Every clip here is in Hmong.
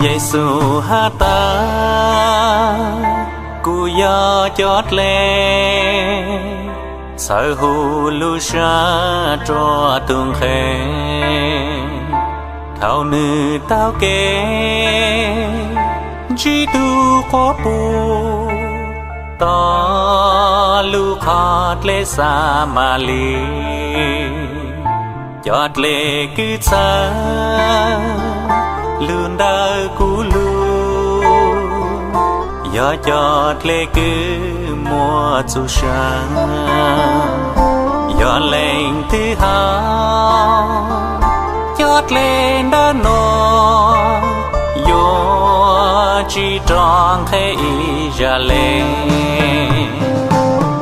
Yexus has tas, kuv yog cov dlej, txhawb huv lub sab rua tus nqeg. Thaum nws taug kev ntsib tug quab puj, tos lub qhov dlej Xamali, cov dlej kws txhawb lug ntawm kuv lug, yog cov dlej kws muaj txuj sa. Yog leej twg haus cov dlej ntawm nuav, yuav tsi rov nqeg ib zag le.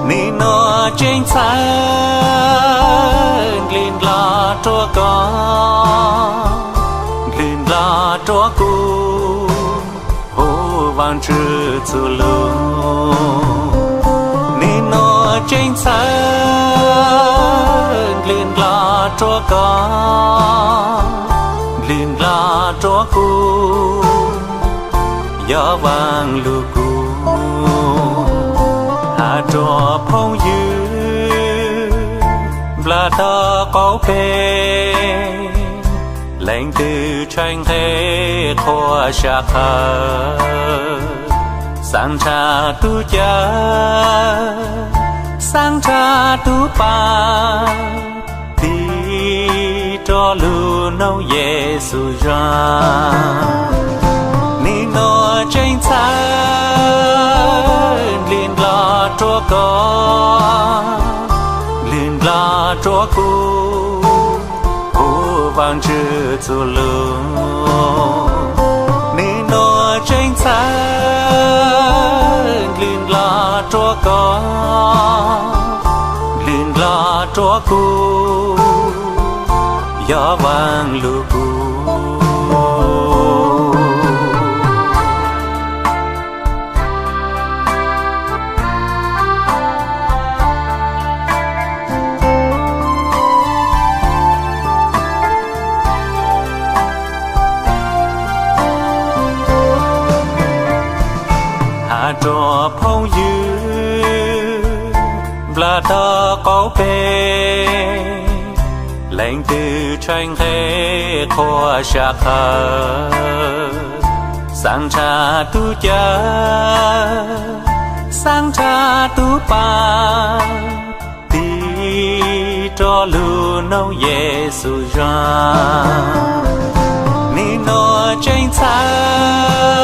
Nwg nuav tseem txhawb ndlwg ndlog rua koj, ndlwg ndlog rua kuv, huv Vaajtswv txuj lug. Nwg nuav tseem txhawb ndlwg ndlog rua koj, ndlwg ndlog rua kuv, yog vaaj lug kuv. Has rua phooj ywg nplaj tog qaub peg, leej twg tshai nqe qhua sam qhawv, xaav nrhav tug cawm, xaav nrhav tug paab, tig rua lug noog Yexus zag. Nwg nuav tseem txhawb ndlwg ndlog rua koj, ndlwg ndlog rua kuv, huv Vaajtswv txuj lug. Nwg nuav tseem txhawb ndlwg ndlog rua koj, ndlwg ndlog rua kuv, yog vaaj lug kuv. Has rua phooj ywg nplaj tog qaub peg, leej twg tshai nqe qhua sam qhawv, xaav nrhav tug cawm, xaav nrhav tug paab, tig rua lug noog Yexus zag. Nwg nuav tseem txhawb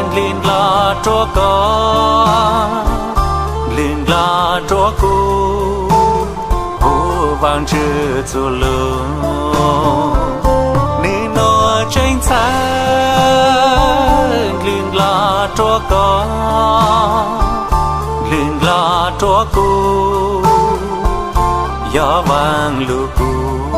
ndlwg ndlog rua koj, ndlwg ndlog rua kuv, huv Vaajtswv txuj lug. Nwg nuav tseem txhawb ndlwg ndlog rua koj, ndlwg ndlog rua kuv, yog vaaj lug kuv.